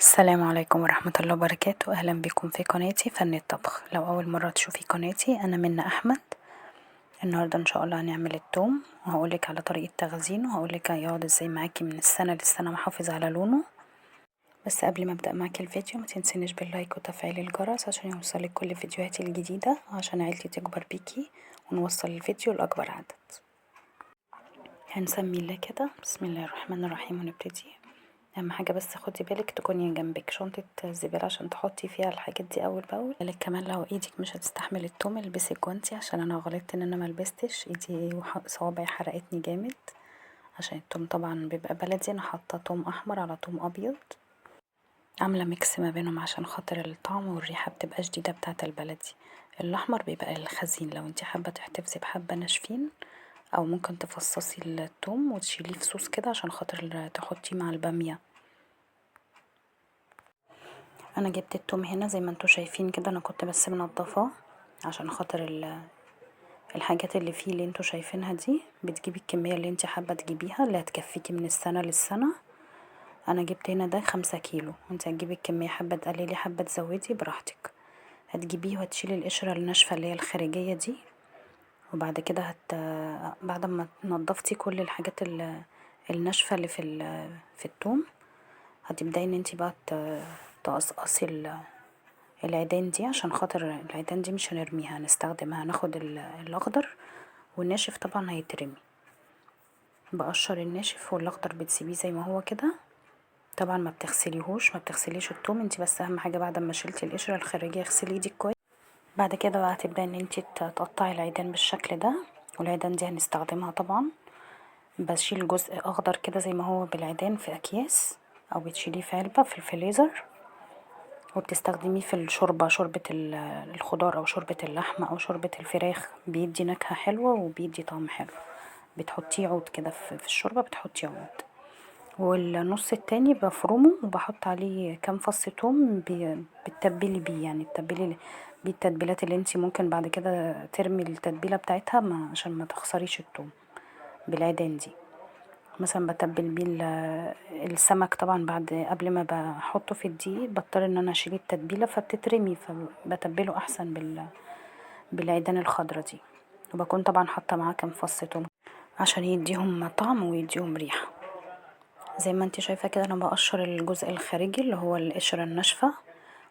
السلام عليكم ورحمة الله وبركاته. أهلا بكم في قناتي فن الطبخ. لو أول مرة تشوفي قناتي، أنا منى أحمد. النهاردة إن شاء الله هنعمل التوم، وهقولك على طريقة تخزينه، وهقولك هيقعد ازاي معاكي من السنة للسنة محافظ على لونه. بس قبل ما أبدأ معاكي الفيديو ما تنسينيش بال like وتفعيل الجرس عشان يوصلك كل فيديوهاتي الجديدة، وعشان عيلتي تكبر بيكي ونوصل الفيديو لأكبر عدد. هنسمي الله كده، بسم الله الرحمن الرحيم، ونبتدي. اهم حاجة بس خدي بالك تكوني جنبك شنطه زبالة عشان تحطي فيها الحاجات دي اول باول. بالك كمان لو ايدك مش هتستحمل التوم البسي جوانتي، عشان انا غلطت ان انا ملبستش ايدي وصوابعي حرقتني جامد، عشان التوم طبعا بيبقى بلدي. انا حاطه توم احمر على توم ابيض، عامله mix ما بينهم عشان خاطر الطعم والريحه بتبقى شديدة بتاعه البلدي. الاحمر بيبقى الخزين، لو انتي حابة تحتفظي بحبه ناشفين، او ممكن تفصصي التوم وتشيليه في صوص كده عشان خاطر تحطيه مع الباميه. انا جبت التوم هنا زي ما انتوا شايفين كده، انا كنت بس منضفاه عشان خاطر الحاجات اللي فيه اللي انتوا شايفينها دي. بتجيبي الكمية اللي انت حابة تجيبيها اللي هتكفيكي من السنة للسنة. انا جبت هنا ده 5 كيلو، انت هتجيبي الكمية، حابة تقللي حابة تزودي براحتك. هتجيبيه وهتشيلي القشرة الناشفه اللي هي الخارجية دي، وبعد كده بعد ما نضفتي كل الحاجات الناشفه اللي في التوم، هتبداي ان انت بقى تقصقصي العيدان دي، عشان خاطر العيدان دي مش هنرميها، هنستخدمها. هناخد الاخضر والناشف طبعا هيترمي. بقشر الناشف والاخضر بتسيبيه زي ما هو كده، طبعا ما بتغسليهوش، ما بتغسليش التوم انت، بس اهم حاجة بعد ما شلتي القشرة الخارجية اغسلي ايدك كويس. بعد كده بقى هتبداي ان انت تقطعي العيدان بالشكل ده، والعيدان دي هنستخدمها طبعا. بشيل جزء اخضر كده زي ما هو بالعيدان في اكياس، او بتشيليه في علبة في الفريزر، وبتستخدميه في الشوربة، شوربة الخضار او شوربة اللحمة او شوربة الفراخ، بيدي نكهة حلوة وبيدي طعم حلو. بتحطيه عود كده في الشوربة، بتحطيه عود. والنص التاني بفرمه وبحط عليه كام فص توم، بتتبلي بيه، يعني تتبلي بيه التتبيلات اللي انتي ممكن بعد كده ترمي التتبيله بتاعتها عشان ما تخسريش التوم بالعيدان دي. مثلا بتبل بيه السمك طبعا بعد قبل ما بحطه في الدقيق بضطر ان انا اشيل التتبيله فبتترمي، فبتبله احسن بالعيدان الخضرا دي. وبكون طبعا حاطه معاه كام فص توم عشان يديهم طعم ويديهم ريحه. زي ما انت شايفه كده انا بقشر الجزء الخارجي اللي هو القشرة الناشفه،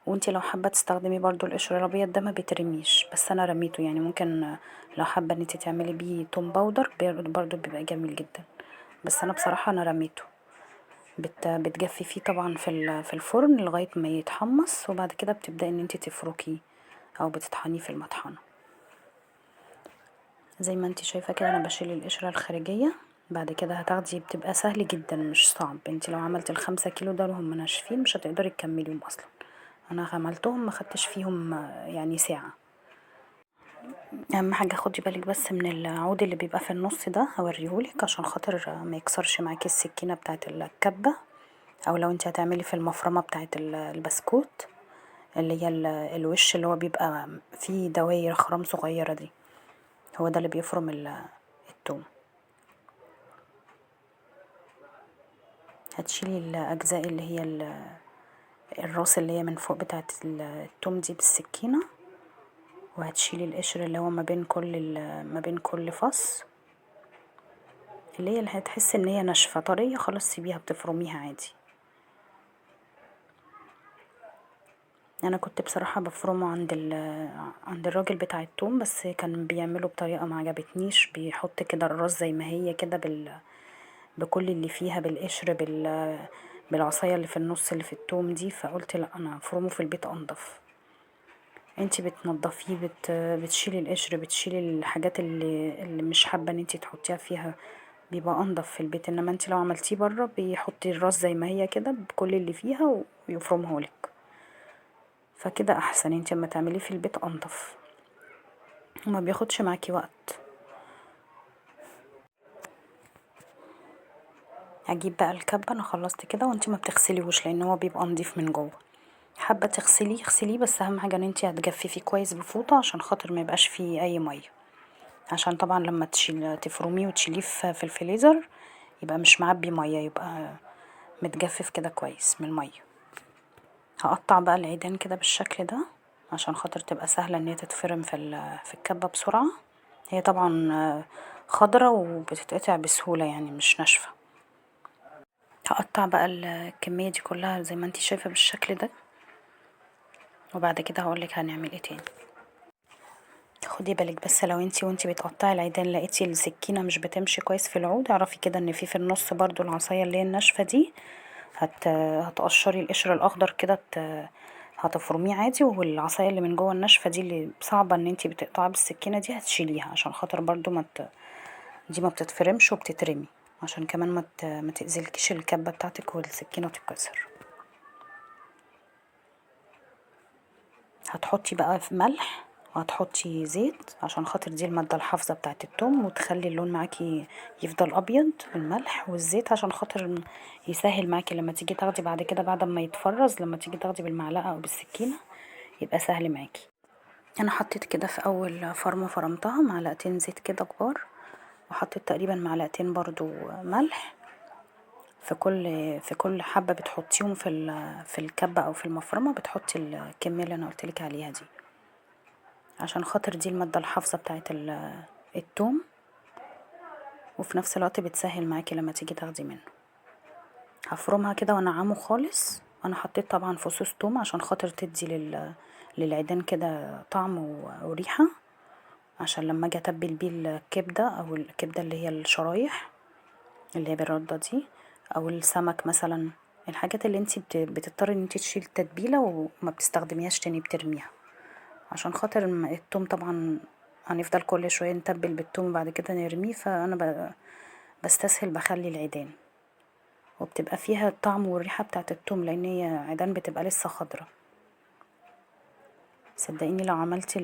وانت لو حابة تستخدمي برضو القشر الابيض ده ما بيترميش، بس انا رميته. يعني ممكن لو حابة ان انت تعملي بيه توم powder برضو بيبقى جميل جدا، بس انا بصراحة انا رميته. بتجففيه طبعا في الفرن لغاية ما يتحمص، وبعد كده بتبداي ان انت تفركيه او بتطحنيه في المطحنه. زي ما انت شايفه كده انا بشيل القشرة الخارجية. بعد كده هتاخدي، بتبقى سهل جدا مش صعب. انت لو عملتي ال5 كيلو ده وهم ناشفين مش هتقدري تكمليهم اصلا. انا عملتهم ما خدتش فيهم يعني ساعة. اهم حاجة خدي بالك بس من العود اللي بيبقى في النص ده، هوريهولك عشان خاطر ما يكسرش معاكي السكينة بتاعه الكبه، او لو انت هتعملي في المفرمه بتاعه البسكوت اللي هي الوش اللي هو بيبقى فيه دواير خرام صغيرة دي، هو ده اللي بيفرم التوم. هتشيلي الاجزاء اللي هي الراس اللي هي من فوق بتاعه التوم دي بالسكينة، وهتشيلي القشر اللي هو ما بين كل فص، اللي هي اللي هتحسي ان هي ناشفة طرية خلاص سيبيها، بتفرميها عادي. انا كنت بصراحة بفرمه عند الراجل بتاع التوم، بس كان بيعمله بطريقة ما عجبتنيش، بيحط كده الراس زي ما هي كده بكل اللي فيها، بالقشر بالعصايه اللي في النص اللي في التوم دي، فقلت لا انا افرمه في البيت انضف. انتي بتنضفيه، بتشيلي القشر، بتشيلي الحاجات اللي مش حابة ان انتي تحطيها فيها، بيبقى انضف في البيت. انما انتي لو عملتيه بره بيحطي الراس زي ما هي كده بكل اللي فيها ويفرمه لك، فكده احسن. انتي اما تعمليه في البيت انضف وما بياخدش معاكي وقت. هجيب بقى الكبه، انا خلصت كده، وانتي ما بتغسليهوش لان هو بيبقى نضيف من جوه. حابة تغسليه اغسليه، بس اهم حاجة ان انتي هتجففيه كويس بفوطه عشان خاطر ما يبقاش فيه اي مية، عشان طبعا لما تفرميه وتشيليه في الفريزر يبقى مش معبي مية، يبقى متجفف كده كويس من المية. هقطع بقى العيدان كده بالشكل ده عشان خاطر تبقى سهلة ان هي تتفرم في الكبه بسرعة. هي طبعا خضرة وبتتقطع بسهولة يعني مش ناشفة. هقطع بقى الكمية دي كلها زي ما انتي شايفه بالشكل ده، وبعد كده هقولك هنعمل ايه تاني. خدي بالك بس لو انتي وانتي بتقطعي العيدان لقيتي السكينة مش بتمشي كويس في العود، اعرفي كده ان في النص برضو العصاية اللي هي الناشفه دي هتقشري القشر الاخضر كده، هتفرميه عادي، والعصايه اللي من جوه الناشفه دي اللي صعبة ان انتي بتقطعي بالسكينة دي هتشيليها عشان خاطر برضو ما دي ما بتتفرمش وبتترمي، عشان كمان ما تأذيلكيش الكبه بتاعتك والسكينة تتكسر. هتحطي بقى في ملح وهتحطي زيت عشان خاطر دي المادة الحافظة بتاعه التوم وتخلي اللون معاكي يفضل ابيض. الملح والزيت عشان خاطر يسهل معاكي لما تيجي تاخدي بعد كده، بعد ما يتفرز لما تيجي تاخدي بالمعلقه او بالسكينة يبقى سهل معاكي. انا حطيت كده في اول فرمه فرمتها معلقتين زيت كده كبار، وحطيت تقريبا معلقتين برضو ملح في كل حبه بتحطيهم في الكبه او في المفرمه، بتحطي الكمية اللي انا قلتلك عليها دي عشان خاطر دي المادة الحافظة بتاعت التوم، وفي نفس الوقت بتسهل معاكي لما تيجي تاخدي منه. هفرمها كده وانعمه خالص. انا حطيت طبعا فصوص توم عشان خاطر تدي للعيدان كده طعم وريحه، عشان لما اجي اتبل بيه الكبده او الكبده اللي هي الشرايح اللي هي بالردة دي او السمك مثلا، الحاجات اللي انتي بتضطري ان انتي تشيلي التتبيله وما بتستخدميهاش تاني بترميها، عشان خاطر التوم طبعا هنفضل كل شوية نتبل بالتوم وبعد كده نرميه، فانا بستسهل بخلي العيدان، وبتبقى فيها الطعم والريحه بتاعت التوم لان هي عيدان بتبقى لسه خضرة. صدقيني لو عملتي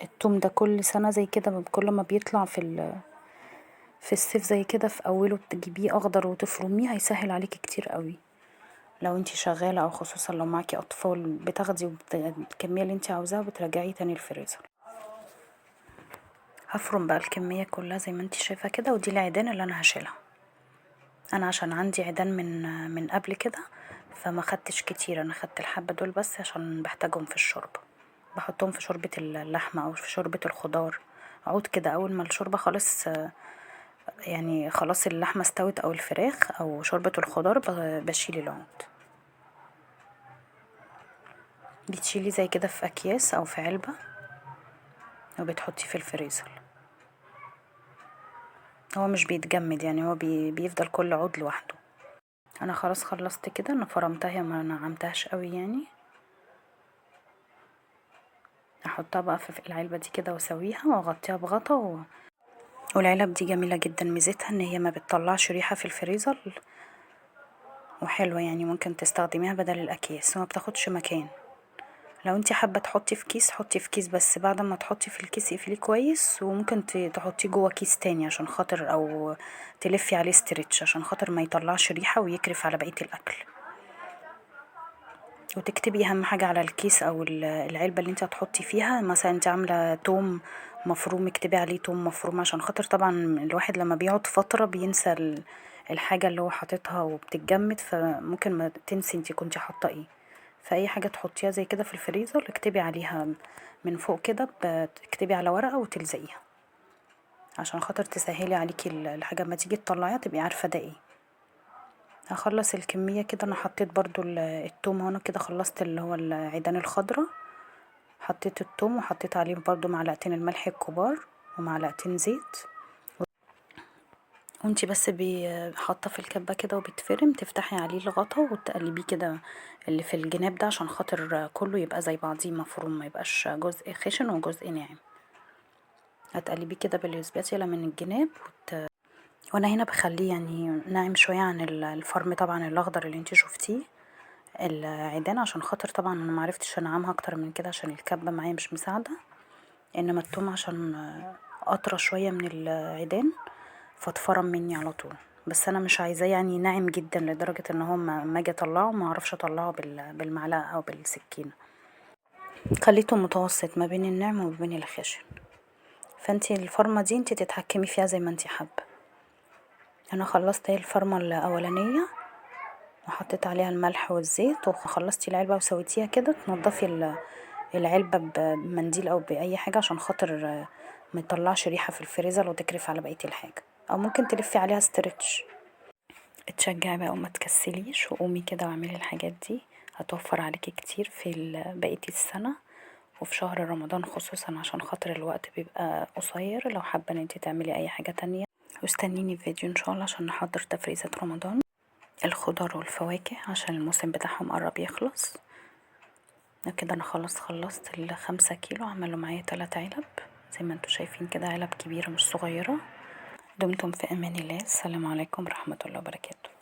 التوم ده كل سنة زي كده، كل ما بيطلع في الصيف زي كده في اوله تجيبيه اخضر وتفرميه، هيسهل عليكي كتير قوي لو انتي شغالة او خصوصا لو معاكي اطفال، بتاخدي الكمية اللي انتي عاوزاها وبترجعيه تاني الفريزر. هفرم بقى الكمية كلها زي ما انتي شايفه كده، ودي العيدان اللي انا هشيلها. انا عشان عندي عيدان من قبل كده فما خدتش كتير، انا خدت الحبة دول بس عشان بحتاجهم في الشوربة، بحطهم في شوربة اللحمة او في شوربة الخضار. عود كده اول ما الشوربة خلاص يعني خلاص اللحمة استوت او الفراخ او شوربة الخضار بشيل العود. بتشيلي زي كده في اكياس او في علبة وبتحطيه في الفريزر. هو مش بيتجمد يعني، هو بيفضل كل عود لوحده. انا خلاص خلصت كده، انا فرمتها ما نعمتهاش قوي يعني. هحطها بقى في العلبة دي كده واسويها واغطيها بغطا. والعلب دي جميلة جدا، ميزتها ان هي ما بتطلعش ريحه في الفريزر وحلوه يعني، ممكن تستخدميها بدل الاكياس وما بتاخدش مكان. لو انتي حابة تحطي في كيس حطي في كيس، بس بعد ما تحطي في الكيس اقفليه كويس، وممكن تحطيه جوه كيس تاني عشان خاطر، او تلفي عليه stretch عشان خاطر ما يطلعش ريحه ويكرف على بقية الاكل. وتكتبي اهم حاجة على الكيس او العلبة اللي انت هتحطي فيها، مثلا انت عامله توم مفروم اكتبي عليه توم مفروم، عشان خاطر طبعا الواحد لما بيقعد فترة بينسى الحاجة اللي هو حاططها وبتتجمد، فممكن ما تنسي انت كنتي حاطه ايه. فاي حاجة تحطيها زي كده في الفريزر اكتبي عليها من فوق كده، اكتبي على ورقة وتلزقيها عشان خاطر تسهلي عليكي الحاجة اما تيجي تطلعيها تبقي عارفه ده ايه. هخلص الكمية كده. انا حطيت برضو التوم هنا كده، خلصت اللي هو العيدان الخضرة، حطيت التوم وحطيت عليه برضو معلقتين الملح الكبار ومعلقتين زيت. وانتي بس حاطه في الكبه كده وبتفرم، تفتحي عليه الغطا وتقلبيه كده اللي في الجناب ده عشان خاطر كله يبقى زي بعضيه مفروم، ما يبقاش جزء خشن وجزء ناعم. هتقلبيه كده بالسباتيلا من الجناب وانا هنا بخليه يعني ناعم شوية عن الفرم طبعا الاخضر اللي انتي شفتيه العيدان، عشان خاطر طبعا انا معرفتش انعمها اكتر من كده عشان الكبه معايا مش مساعدة، انما التوم عشان اطرى شوية من العيدان فاتفرم مني على طول. بس انا مش عايزاه يعني ناعم جدا لدرجة ان هو ما اجي اطلعه ما اعرفش اطلعه بالمعلقه او بالسكينة، خليته متوسط ما بين الناعم وما بين الخشن. فانتي الفرمه دي انتي تتحكمي فيها زي ما انتي حابة. انا خلصت اهي الفرمه الاولانية، وحطيت عليها الملح والزيت. وخلصتي العلبة وسويتيها كده، تنضفي العلبة بمنديل او باي حاجة عشان خاطر ما يطلعش ريحه في الفريزر وتكرف على بقية الحاجة، او ممكن تلفي عليها stretch. اتشجعي بقى وما تكسليش وقومي كده واعملي الحاجات دي، هتوفر عليكي كتير في بقية السنة وفي شهر رمضان خصوصا عشان خاطر الوقت بيبقى قصير. لو حابة ان انتي تعملي اي حاجة تانية، واستنيني في فيديو ان شاء الله عشان نحضر تفريزات رمضان، الخضر والفواكه عشان الموسم بتاعهم قرب يخلص. كده انا خلاص خلصت ال5 كيلو، عملوا معايا 3 علب زي ما انتوا شايفين كده، علب كبيرة مش صغيرة. دمتم في امان الله، السلام عليكم ورحمة الله وبركاته.